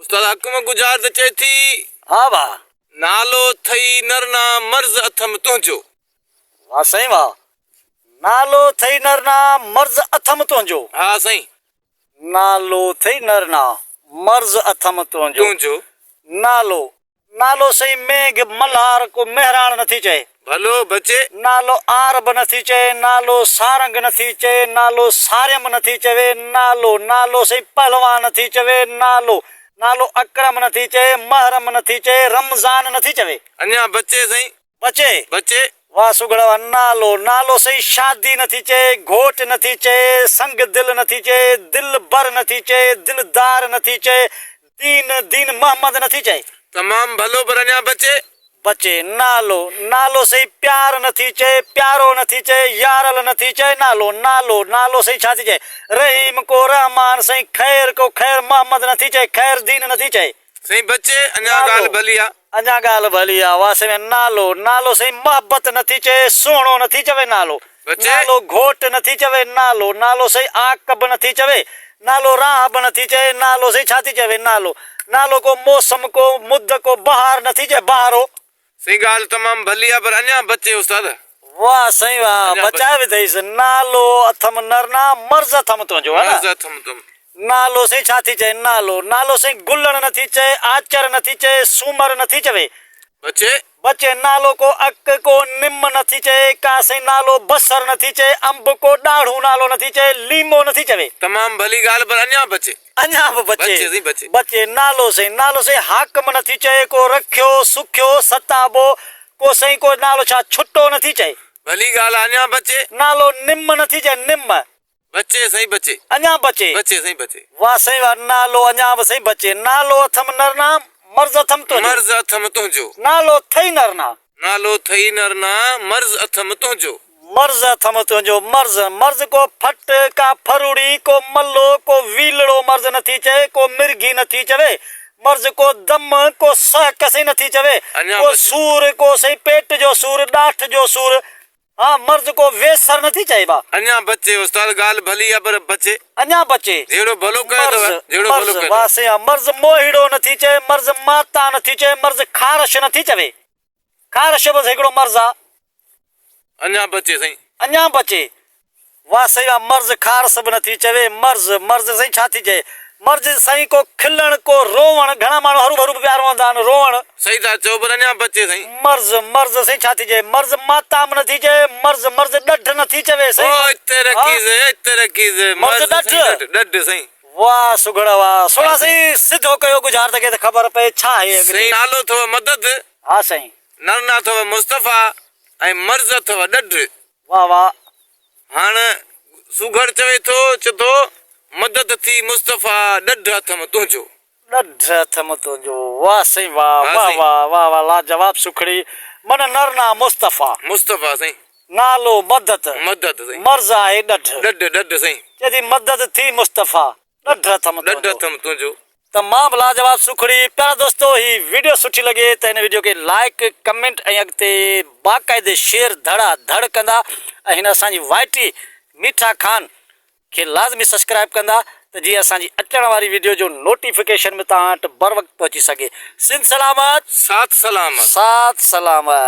استاد حق ۾ گذار ته چئي ٿي. ها ڀاء. نالو ٿئي نرنا مرض اٿم تنهنجو. واه سائين واه. نالو ٿئي نرنا مرض اٿم تنهنجو. ها سائين. نالو ٿئي نرنا مرض اٿم تنهنجو. تنهنجو. نالو نالو سائين مينگهه ملهار ڪو مهراڻ نٿي چئي. ڀلو بچي. نالو آرب نٿي چئي، نالو سارنگ نٿي چئي، نالو ساريم نٿي چوي، نالو نالو سائين پهلوان نٿي چوي، نالو نالو اڪرم نٿي چئي، محرم نٿي چئي، رمضان نٿي چوي. اڃا بچي سائين. بچي. بچي. واه سگهڙ واه نالو نالو سائين شادي نٿي چئي، گهوٽ نٿي چئي، سنگ دل نٿي چئي، دلبر نٿي چئي، دلدار نٿي چئي، دين دين محمد نٿي چئي. تمام ڀلو پر اڃا بچي. بچي نالو نالو سهي پيار نٿي چئي پيارو نٿي چئي يارل نٿي چئي نالو نالو نالو سهي ڇا ٿي چئي رحيم ڪو رحمان سهي خير ڪو خير محمد نٿي چئي خير دين نٿي چئي. سائين بچي اڃا ڳالهه ڀلي آ. اڃا ڳالهه ڀلي آ واه سائين نالو نالو سائين محبت نٿي چئي سهڻو نٿي چوي نالو نالو گهوٽ نٿي چوي نالو نالو سائين عاقب نٿي چوي نالو راهب نٿي چئي نالو سائين ڇا ٿي چوي نالو نالو ڪو موسم ڪو مد ڪو بهار نٿي چئي بهارو. سائين ڳالهه تمام ڀلي آ پر اڃا بچي استاد. واه سائين واه بچائي وڌئيس نالو اٿم نرنا مرض اٿم تنهنجو ها نه. مرض اٿم تم. نالو سائين ڇا ٿي چئي نالو نالو سائين گلڻ نٿي چئي آچر نٿي چئي سومر نٿي چوي. بچي. بچي نالو ڪو اڪ ڪو نم نٿي چئي ڪا سائين نالو بصر نٿي چئي انب ڪو ڏاڙهون نالو نٿي چئي ليمو نٿي چوي. تمام ڀلي ڳالهه پر اڃا بچي. اڃا به بچي. بچي سائين بچي. بچي نالو سائين نالو سائين حاڪم نٿي چئي ڪو رکيو سکيو ستابو ڪو سائين ڪو نالو ڇا ڇٽو نٿي چئي. ڀلي ڳالهه اڃا بچي. نالو نم نٿي چئي نم. بچي سائين بچي. اڃا بچي. بچي سائين بچي. واه سائين واه نالو اڃا به سائين بچي. نالو اٿم نرنا مرض اٿم تنهنجو. مرض اٿم تنهنجو. نالو ٿئي نرنا. نالو ٿئي نرنا مرض اٿم تنهنجو. مرض اٿم تنهنجو مرض مرض ڪو ڦٽ ڪا ڦروڙي ڪو ملو ڪو ويلڙو مرض نٿي چئي ڪو مرگهي نٿي چوي مرض ڪو دم ڪو سهڪ سائين نٿي چوي اڃا ڪو بچي. سور ڪو سائين پيٽ جو سور ڏاٺ جو سور ها مرض ڪو ويسر نٿي چئي با. اڃا بچي استاد ڳالهه ڀلي آ پر بچي. اڃا بچي. جهڙو ڀلو ڪيو اٿو مرض جهڙو ڀلو مرض ڪيو اٿو. واه سائين ها مرض موهيڙو نٿي چئي مرض ماتا نٿي چئي مرض خارش نٿي چوي خارش بس هڪڙو مرض آ. اڃا بچي سائين. اڃا بچي. واه سائين واه مرض خارس به نٿي چوي مرض مرض سائين ڇا ٿي چئي مرض سائين ڪو کلڻ ڪو روئڻ گهڻا ماڻهو هرو ڀرو به پيا روئندا آهن روئڻ. صحيح ٿا چئو پر اڃا بچي سائين. مرض مرض سائين ڇا ٿي چئي مرض ماتام نٿي چئي مرض مرض ڏڍ نٿي چوي سائين او اتي رکيس اتي رکيس مرض ڏڍ ڏڍ سائين. واه سگهڙ واه سهڻا سائين سڌو ڪيو ڳجهار ته کي ته خبر پئي ڇا آهي اڳتي. سائين نالو اٿو مدد. ها سائين. نرنا اٿو مصطفيٰ ۽ مرض اٿو ڏڍ. واه واه. هاڻ سگهڙ چوي ٿو، چٿو، مدد ٿي مصطفيٰ، ڏڍ اٿم تنهنجو. ڏڍ اٿم تنهنجو. واه سائين واه، واه واه، واه واه لاجواب سکڙي، من نرنا مصطفيٰ. مصطفيٰ سائين. نالو مدد. مدد سائين. مرض آهي ڏڍ. ڏڍ، ڏڍ سائين. چئي ٿي مدد ٿي مصطفيٰ. ڏڍ اٿم ڏڍ اٿم تنهنجو. تمام لاجواب سکڙي پيارا دوستو هي ويڊيو سٺي لڳي ته هن ويڊيو کي لائڪ ڪمينٽ ۽ اڳتي باقاعدي شيئر ڌڙا ڌڙ ڪندا ۽ هن اسان جي وائٽي ميٺا خان کي لازمي سبسڪرائب ڪندا ته جيئن اسان جي اچڻ واري ويڊيو جو نوٽيفڪيشن به توهان وٽ بروقت پهچي سگهي سنڌ سلامت ساٿ سلامت. ساٿ سلامت.